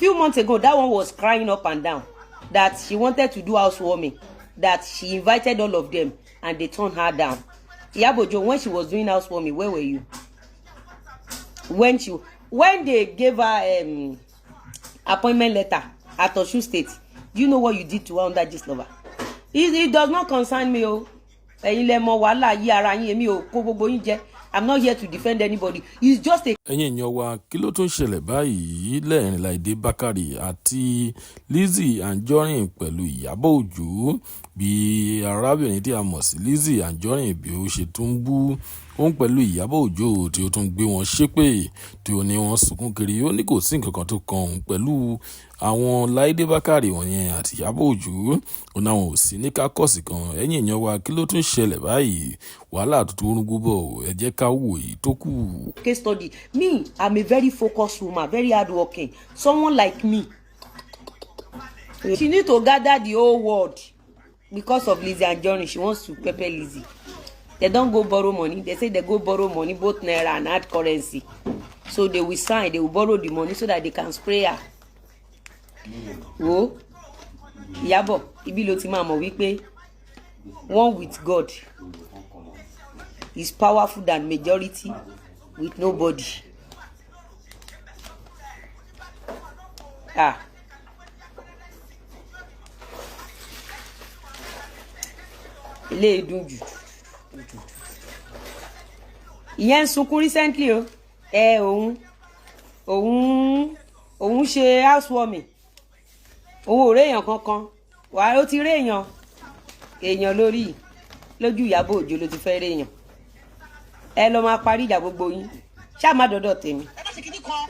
Few months ago, that one was crying up and down that she wanted to do housewarming, that she invited all of them and they turned her down. Iyabo Ojo, when she was doing housewarming, where were you? When they gave her appointment letter at Osun State, do you know what you did to her under Gistlover? It does not concern me o. Ẹ̀yin lẹ mọ̀ wàhálà yí ara yín, èmi ò kó gbogbo yín jẹ. I'm not here to defend anybody. It's just a Ẹ̀yin èèyàn wa, kí ló tún ṣẹlẹ̀ báyìí lẹ́rìn Láìdé Bákàrè àti Lizzy Anjorin pẹ̀lú Ìyábọ̀ Òjó? Bí arábìnrin tí a mọ̀ sí Lizzy Anjorin bí ó ṣe tún bú òun pẹ̀lú Ìyábọ̀ Òjó, tí ó tún gbé wọn ṣépè, tí ó ní wọ́n sunkún kiri. Ó ní kò sí nǹkan kan tó kan òun pẹ̀lú àwọn Láìdé Bákàrè wọ̀nyẹn àti Ìyábọ̀ Òjó. Ó náwọn ò sí ní caucus kan. Ẹ̀yin èèyàn wa, kí ló tún ṣẹlẹ̀ báyìí? Wàhálà tuntun rúgbó bọ̀. Ẹ jẹ́ ká wò èyí tó kù. Case study. Me, I'm a very focused woman, very hardworking. Someone like me, she need to gather the whole world because of Lizzy Anjorin. She wants to pepper Lizzy. They don go borrow money. They say they go borrow money, both naira and hard currency, so they will sign, they will borrow the money so that they can spray her. Wo Ìyábọ̀, ibi ló ti máa mọ̀ wípé one with God is powerful than majority with nobody. Ah, eléyìí dùn jù. Ìyẹn ń sunkún recently o. Ẹ òun ṣe housewarming, òun ò réèyàn kankan. Wàá ó ti réèyàn, èèyàn lórí lójú Ìyábọ̀ Òjó ló ti fẹ́ réèyàn. Ẹ lọ máa parí ìjà gbogbo yín, ṣáà má dọ́dọ̀ tèmi. Ẹ má ṣe kinní kan.